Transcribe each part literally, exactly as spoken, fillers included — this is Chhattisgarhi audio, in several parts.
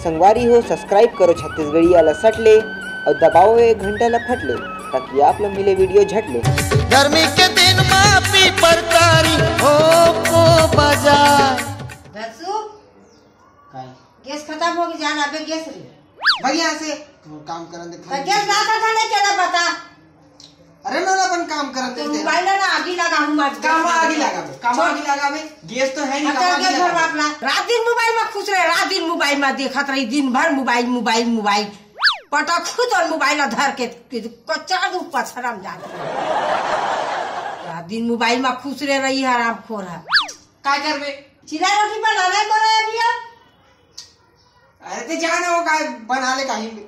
संगवारी हो, subscribe करो छत्तीसगढ़िया ला सट ले अउ दबाओ ये घंटा ला फट ले, ताकि आप ला मिले video झट ले। गर्मी के दिन मा पीपर तारी हो को बजा। दसू, काय? गैस खत्म हो गई, जान अबे गैस रे। भाई यहाँ से तू काम करन दे। तो गैस लाता था नहीं क्या बता? अरे ना, ना, अपन काम करत तो रहिते। मोबाइल ना आगी लगा हूँ, मत काम आगी लगावे, काम आगी लगावे। गैस तो है नहीं, अच्छा, काम आगी गैस लगावे। भरवा अपना। रात दिन मोबाइल में खुश रहे, रात दिन मोबाइल में देखत रही, दिन भर मोबाइल, मोबाइल, मोबाइल। पटक खुद और मोबाइल धर के, के कच्चा दू पछरम जात रही। रात दिन मोबाइल में खुश रहे रही, हरामखोर है। काय करबे? चीला रोटी बनावे को रहे अभी अब। अरे ते जाने हो काय बना ले कहीं भी।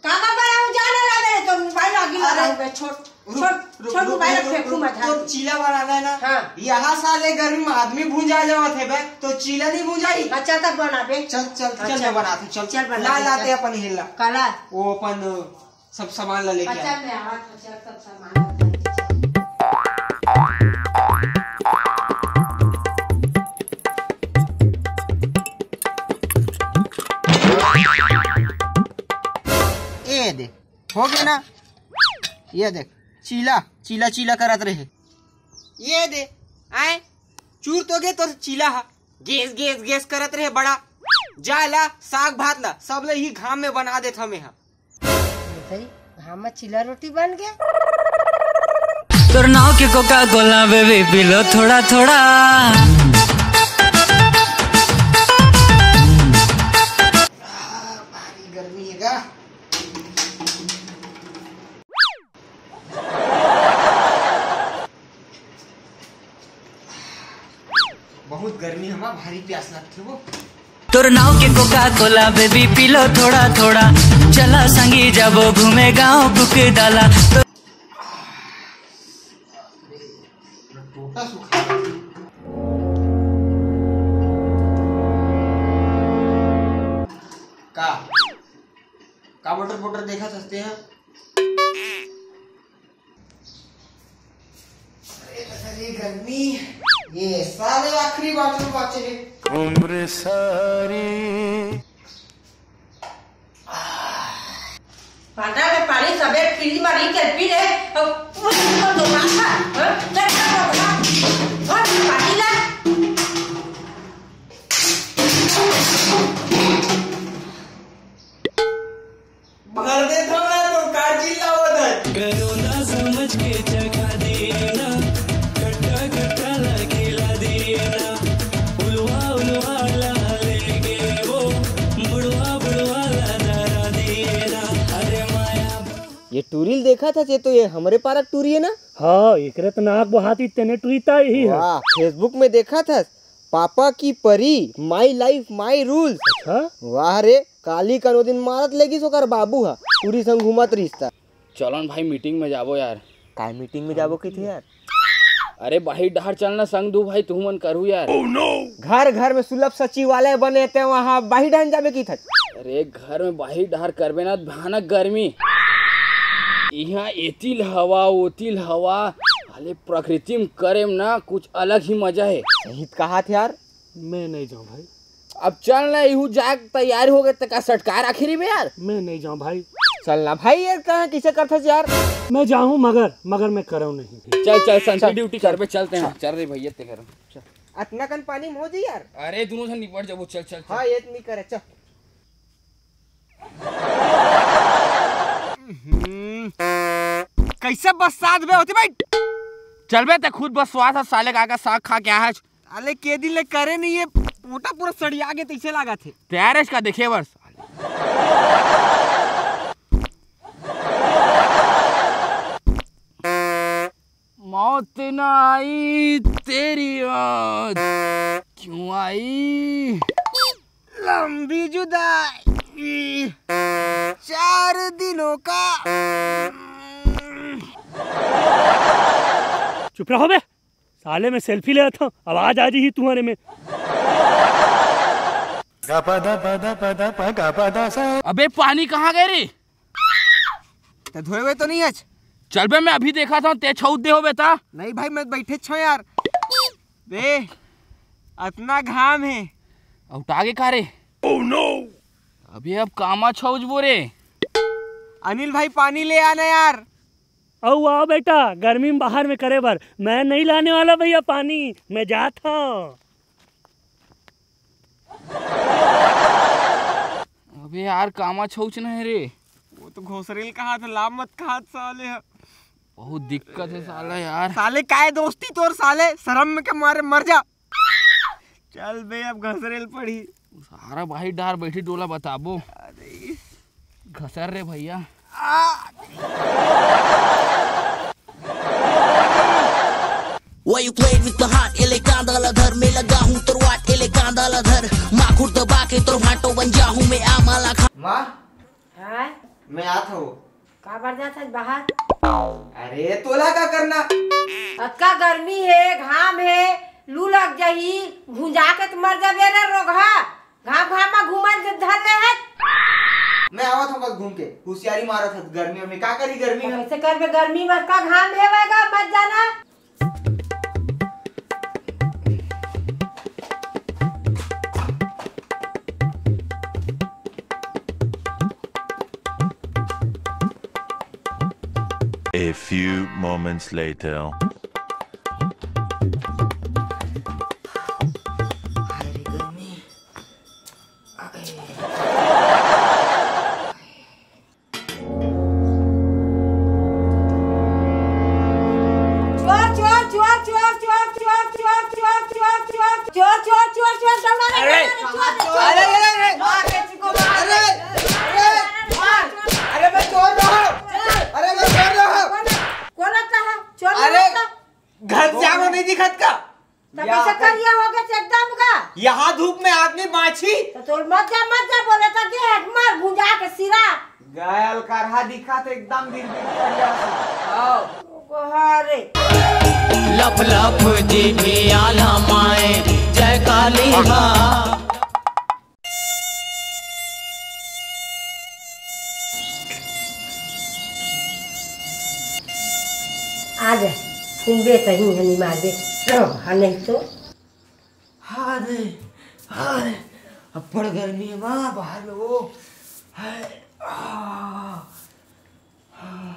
काका बना हो जाने लगे तो मोबाइल आगे अरे, लगाऊंगा। छोट, रुक, छोट, रुक, छोट रुक, मोबाइल रुक, फेंकू रुक, मत तो हाथ। चीला बनाना है ना? हाँ। यहाँ साले गर्मी में आदमी भूंजा जावत है बे, तो चीला नहीं भूंजाई? अच्छा, तब बनाबे। चल, चल, चल, अच्छा। मैं बनाते, चल। चल, बना ला, दे, लाते चल। अपन हिला। काला? वो अपन सब सामान ला लेके अच्छा, आ। मैं आवा था, चल, सब सामान। ए दे, हो गया ना? ये देख, चीला, चीला, चीला करत रहे। ये दे, आए, चूर तो गे तोर चीला हा। गैस, गैस, गैस करत रहे बड़ा। जा ला, साग भात ला, सब ले ही घाम में बना देत हमें हा। भाई, घाम में चीला रोटी बन गया। तोर नाव के कोका कोला बेबी पी लो थोड़ा थोड़ा। भारी गर्मी है का? बहुत गर्मी हमा, भारी प्यास लगथे वो। तोर नाव के कोका कोला बेबी पी लो थोड़ा थोड़ा। चला संगी जाबो घूमे गांव बुक डाला। तो टोटा सुखा। का? का बटर बटर देखा सस्ते हैं? अरे, अरे, गर्मी। ये साले आखिरी बाटल बाचे हे। उम्र सारी। पाटा में पानी सबे फ्रिज में रख के पी ले, और उस पर दो माथा, हाँ? चल, चल, चल, चल। और पानी ला। भर देथव ना तो का चिल्लावत है? करोना समझ के चखा दिए ना, खट्टा खट्टा ला खिला दिए ना, उलवा उलवा ला लेके वो बुढ़वा बुढ़वा ला डरा दिए ना। अरे माया ये टूरी ल देखा था, ये तो ये हमरे पारक टूरी है ना? हाँ, एकरे त नाक बहाती तेने टूरीता यही है। वाह, Facebook में देखा था, पापा की परी, my life, my rules। अच्छा? वाह रे, काली कनो दिन मारत लेगिस ओकर बाबू हा, टूरी संग घूमत रिश्ता। चलो न भाई, मीटिंग में जाबो यार। काय मीटिंग में जाबो कहिथे यार? अरे बाहिर डहर चल ना संग दू भाई, तुहू मन करहू यार। घर घर में सुलभ सचिवालय बने ते वहाँ बाहिर डहर जाबे कहिथे। अरे घर में बाहिर डहर करबे ना, भयानक गर्मी। इहाँ एतिल हवा, ओतिल हवा, अरे प्रकृति में करे में ना कुछ अलग ही मजा है। सही त कहा थे यार। मैं नहीं जाऊँ भाई। अब चल ना, इहू जाग तैयार हो गए, त का सटकार आखिरी में यार। मैं नहीं जाऊँ भाई। चल ना भाई, ये कहाँ किसे करथस यार? मैं जाऊँ मगर, मगर मैं करऊँ नहीं। चल चल, संतरी चल, ड्यूटी चल। करबे, चलते हैं। चल रे भैया, ते कर। चल। अतना कन पानी में हो जी यार। अरे दोनों से निपट जाबो, चल चल चल। हाँ, ये नहीं करे, चल। हम्म। कैसे बस्सात बे होती भाई? चल बे, ते खुद बस्सात है, साले का, का साग खा के आया है। साले के दिन ले करे नहीं, ये पोटा पूरा सड़िया के तैसे लागत है। तैयार है इसका, देखे बस। मौत ना आई तेरी याद, क्यों आई लंबी जुदाई, चार दिनों का। चुप रहो बे, साले मैं सेल्फी ले रहा था, आवाज आ रही तुम्हारे में। अबे पानी कहाँ गए रे? ते धोए हुए तो नहीं आज? चल बे, मैं अभी देखा था, ते छौत दे हो बेटा। नहीं भाई, मैं बैठे छो यार। बे, अतना घाम है। अउटा गे का रे? Oh no! अबे अब कामा छौजबो रे। अनिल भाई, पानी ले आना यार। अउ आओ बेटा, गर्मी में बाहर में करे बर मैं नहीं लाने वाला भैया पानी, मैं जात हूँ। अबे यार, कामा छौचना है रे। वो तो घोसरेल कहा था, लाभ मत कहा था साले। बहुत दिक्कत है साला यार। साले काय दोस्ती तोर साले, शर्म में के मारे मर जा। चल बे, अब घसरेल पड़ी। सारा भाई डार बैठी डोला बताबो। अरे घसर रे भैया। Why you played with my heart? Ele कांदा ला धर, मैं लगा हूँ तोर वाट, ele कांदा ला धर, माखुर दबा के तोर भाटो बन जा हूँ मैं आमाला खा। माँ, हाँ? मैं आता हूँ। का बर जात हस बाहर? अरे तोला का करना? अतका गर्मी हे, घाम हे, लू लग जाही, भुंजा के त मर जाबे रे रोगहा। घाम घाम में घूमन के धर ले है। मैं आवत हूँ बस घूम के, होशियारी मारत हस गर्मी में। का करी गर्मी में? कैसे करबे गर्मी में? का घाम हे वैगा, मत जाना। A few moments later. चोर चोर चोर चोर चोर चोर चोर चोर चोर चोर चोर चोर चोर चोर चोर दौड़ा रे, अरे, दौड़ा रे, चोर, अरे, अरे, अरे, मार रे, चिको मार। अरे, अरे, मार। अरे, मैं चोर रहा हूँ। अरे, मैं चोर रहा हूँ। कोन, कोन आता है? चोर अरे, आता। घर जानो नहीं दिखत का? तो कैसे करिया हो गए एकदम का? यहाँ धूप में आदमी बाँची। तो तोर मत जा, मत जा, बोले तो के एक मार भुंजा के सिरा। गयल करहा दिखा तो एकदम दिल दिल करिया। आओ। अरे। लप लप जीभी आला माए जय काली माँ। आ जा, सुनबे सही है, नहीं मारबे। रहो, हाँ, नहीं तो। हाँ रे, हाँ रे, अब्बड़ गर्मी है माँ, बाहर में वो। हाय, आ, आ।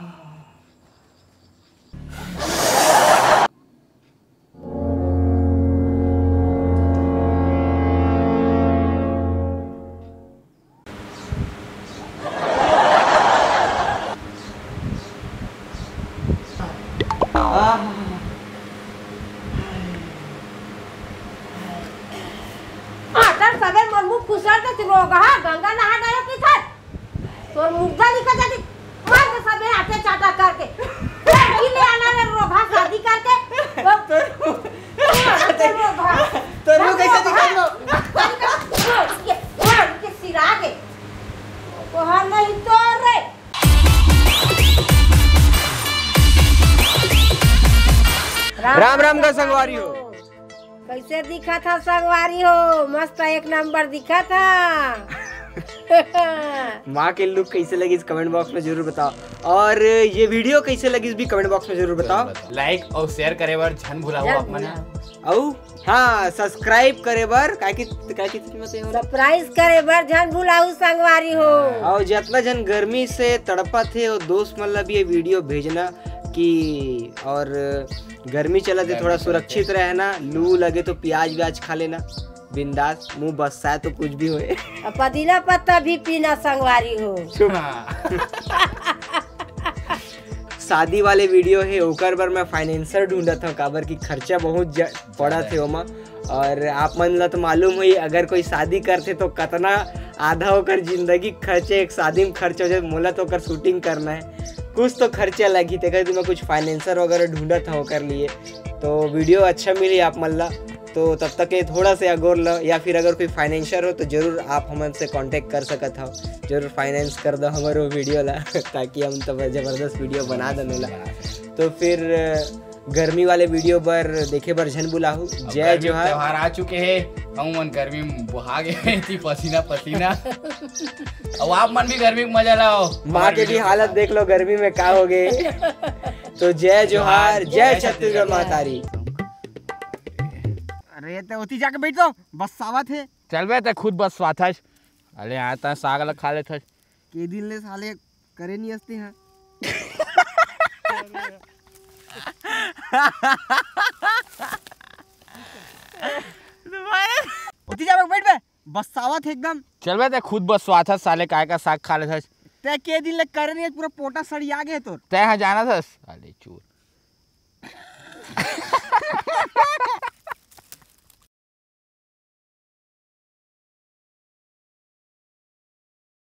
आतर सबेर मोर मुंह खुसर के रोगहा, गंगा नहा डालो पीथर। तोर मुर्दा निकल जाती, मार के सबे आटे चाटा करके। लड़की ले आना रे रोगहा, शादी करके। तोर मुंह कैसे दिखा दो? के, के सिरा के। कोहर नहीं तोर रे। राम राम का संगवारी हो। कैसे दिखा था संगवारी हो? मस्त एक नंबर दिखा था। माँ के लुक कैसे लगिस कमेंट बॉक्स में जरूर बताओ, और ये वीडियो कैसे लगिस भी कमेंट बॉक्स में जरूर बताओ। लाइक और शेयर करे बर झन भुलाओ आप मन। अउ हाँ, सब्सक्राइब करे बर काहे कि काहे कि सब्सक्राइब करे बर झन भुलाहू संगवारी हो। अउ जतना झन गर्मी से तड़पत हे, वो दोस्त मन ला भी ये वीडियो भेजना कि और गर्मी चलत हे, थोड़ा सुरक्षित रहना। लू लगे तो प्याज व्याज खा लेना बिंदास, मुंह बस्साए तो कुछ भी होए। अब पुदीना पत्ता भी पीना संगवारी हो। शादी वाले वीडियो हे, ओकर बर मैं फाइनेंसर ढूंढत हूँ, काबर कि खर्चा बहुत ज-, पड़त हे ओमा। और आप मन ला तो मालूम होही, अगर कोई शादी करथे तो कतना आधा ओकर जिंदगी खर्चे एक शादी में खर्च हो जाए। मोला तो ओकर शूटिंग करना है, कुछ तो खर्चा लगही, तेकर सेती मैं कुछ फाइनेंसर वगैरह ढूंढत हूँ ओकर लिए। तो वीडियो अच्छा मिली आप मन ला, तो तब तक ये थोड़ा से अगोर ल, या फिर अगर कोई फाइनेंसर हो तो जरूर आप हमन से कॉन्टेक्ट कर सकत हव, जरूर फाइनेंस कर दो हमारो वीडियो ला ताकि हम तो जबरदस्त वीडियो बना देने ला। तो फिर गर्मी वाले वीडियो बर देखे बर झन भुलाहू। जय जोहार। त्योहार आ चुके हे, हम मन गर्मी में बोहा गए थी पसीना पसीना। अब आप मन भी गर्मी में मजा लाओ। माँ के भी हालत देख लो गर्मी में का हो गए। तो जय जोहार, जय छत्तीसगढ़ महतारी। अरे ते ओती जाके बैठ जाओ, बस सावत हे। चल बे, ते खुद बस सावत हे। अरे, यहाँ तक साग ला खा लेथस। के दिन ले साले करे नहीं हंसते हैं। उठी जा, बैठ बे। बस्सावत हे एकदम। चल बे, ते खुद बस्सावत हस साले, काय का साग खा लेथस। ते के दिन ले करे नहीं, पूरा पोटा सड़िया गे तोर। ते हाँ जाना थस साले चोर।